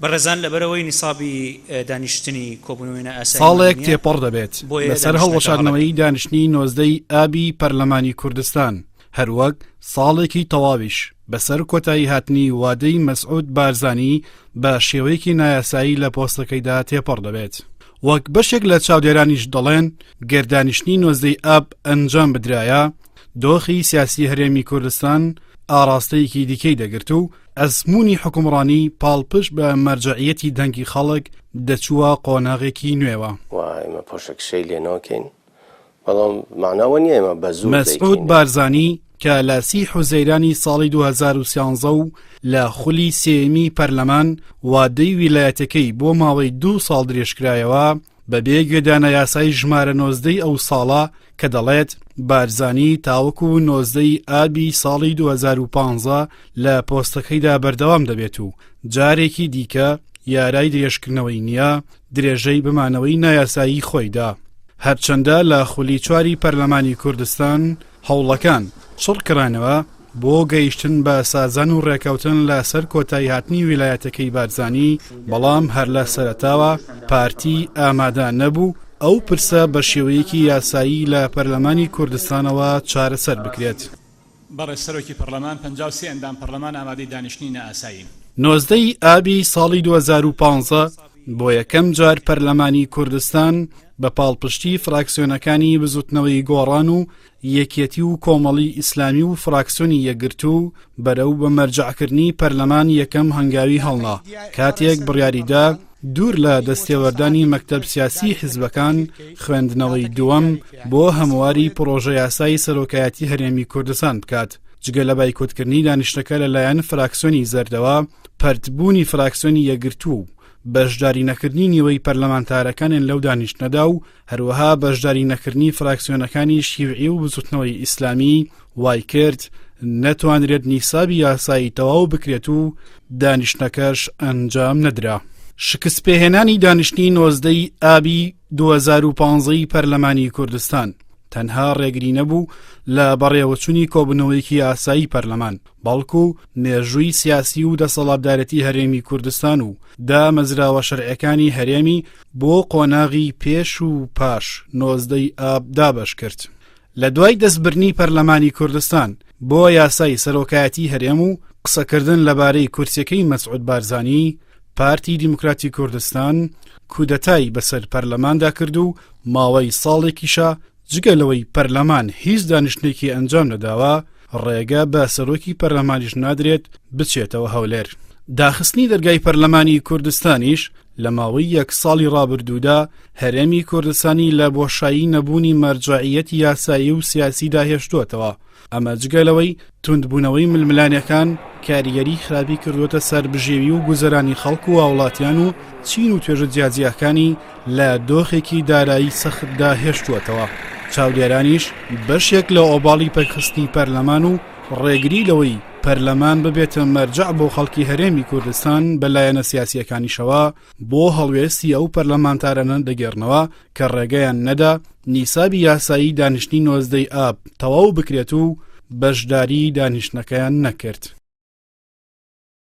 بەڕێزان لەبەرئەوەی نیسابی دانیشتنی کۆبوونەوەی نائاساییمان ساڵێک نییە، تێپەڕ دەبێت بۆیە بەسەر دانیشتنەکە هەڵوەشاندنەوەی هەڵەگرین. دانیشتنی 19 ی ئابی پەرلەمانی کوردستان، هەروەک ساڵێکی تەواویش بەسەر کۆتایی هاتنی وادەی مەسعود بارزانی بە شێوەیەکی نایاسایی لە پۆستەکەیدا تێپەڕ دەبێت. وەک بەشێک لە چاودێرانیش دەڵێن گەر دانیشتنی 19 ی ئاب ئەنجام بدرایە دۆخی سیاسی هەرێمی کوردستان ئاڕاستەیەکی دیکەی دەگرت و ئەزموونی حوکمڕانی پاڵپشت بە مەرجەعیەتی دەنگی خەڵک دەچووە قۆناغێکی نوێوە. و ئێمە پاشەکشەی لێ ناکەین، بەڵام مەعنا ئەوە نییە ئێمە بە زۆر مەسعود دەیکەین. بارزانی کە لە سی حوزەیرانی ساڵی 2013 و لە خولی سێیەمی پەرلەمان وادەی ویلایەتەکەی بۆ ماوەی دوو ساڵ درێژکرایەوە، بەبێ گوێدانە یاسای ژمارە 19 ی ئەو ساڵە کە دەڵێت بارزانی تاوەکو 19 ی ئابی ساڵی 2015 لە پۆستەکەیدا بەردەوام دەبێت و جارێکی دیکە یارای درێژکردنەوەی نییە درێژەی بمانەوەی نایاسایی خۆیدا. هەرچەندە لە خولی چواری پەرلەمانی کوردستان هەوڵەکان چڕکرانەوە بۆ گەیشتن بە سازان و ڕێکەوتن لە سەر کۆتاییهاتنی ویلایەتەکەی بارزانی، بەڵام هەر لە سەرەتاوە پارتی ئامادە نەبوو ئەو پرسە بە شێوەیەکی یاسایی لە پەرلەمانی کوردستانەوە چارەسەر بکرێت. بەڕێز سەرۆکی پەڕلەمان، 53 ئەندام پەڕلەمان ئامادەی دانیشتنی نائاسایین. 19 ی ئابی ساڵی 2015 بۆ یەکەم جار پەرلەمانی کوردستان بە پاڵپشتی فراکسیۆنەکانی بزوتنەوەی گۆڕان و یەکێتی و کۆمەڵی ئیسلامی و فراکسیۆنی یەکگرتوو بەرەو بە مەرجەعکردنی پەرلەمان یەکەم هەنگاوی هەڵنا کاتێک بڕیاریدا دوور لە دەستێوەردانی مەکتەب سیاسی حزبەکان خوێندنەوەی دووەم بۆ هەمواری پڕۆژەیاسای سەرۆکایەتی هەرێمی کوردستان بکات جگە لە بایکۆتکردنی دانیشتەکە لەلایەن فراکسیۆنی زەردەوە پەرتبوونی فراکسیۆنی یەکگرتوو و بەشداری نەکردنی نیوەی پەرلەمانتارەکانیان لەو دانیشتنەدا و هەروەها بەشداری نەکردنی فراکسیۆنەکانی شیوعی و بزوتنەوەی ئیسلامی وایکرد نەتوانرێت نیسابی یاسایی تەواو بکرێت و دانیشتنەکەش ئەنجام نەدرا. شکستپێهێنانی دانیشتنی 19 ی ئابی 2015 ی پەرلەمانی کوردستان تەنها ڕێگری نەبوو لە بەڕێوەچوونی کۆبوونەوەیەکی ئاسایی پەرلەمان، بەڵکو مێژووی سیاسی و دەسەڵاتدارێتی هەرێمی کوردستان و دامەزراوە شەرعیەکانی هەرێمی بۆ قۆناغی پێش و پاش 19 ی ئاب دابەش کرد. لە دوای دەستبردنی پەرلەمانی کوردستان بۆ یاسای سەرۆکایەتی هەرێم و قسەکردن لەبارەی کورسیەکەی مەسعود بارزانی، پارتی دیموکراتی کوردستان کودەتای بەسەر پەرلەماندا کرد و ماوەی ساڵێکیشە جگە لەوەی پەرلەمان هیچ دانیشتنێکی ئەنجام نەداوە، ڕێگە بە سەرۆکی پەرلەمانیش نادرێت بچێتەوە هەولێر. داخستنی دەرگای پەرلەمانی کوردستانیش لە ماوەی یەک ساڵی ڕابردوودا هەرێمی کوردستانی لە بۆشایی نەبوونی مەرجەعیەتی یاسایی و سیاسیدا هێشتووەتەوە، ئەمە جگە لەوەی توندبوونەوەی ململانێکان کاریگەری خراپی کردووەتە سەر بژێوی و گوزەرانی خەڵک و هاوڵاتیان و چین و توێژە جیاجیاکانی لە دۆخێکی دارایی سەختدا هێشتووەتەوە. چاودێرانیش بەشێک لە ئۆباڵی پەکخستنی پەرلەمان و ڕێگری لەوەی پەرلەمان ببێتە مەرجەع بۆ خەڵکی هەرێمی کوردستان بە لایەنە سیاسییەکانیشەوە بۆ هەڵوێستی ئەو پەرلەمانتارانە دەگێڕنەوە کە ڕێگەیان نەدا نیسابی یاسایی دانیشتنی 19 ئاب تەواو بکرێت و بەشداری دانیشتنەکەیان نەکرد.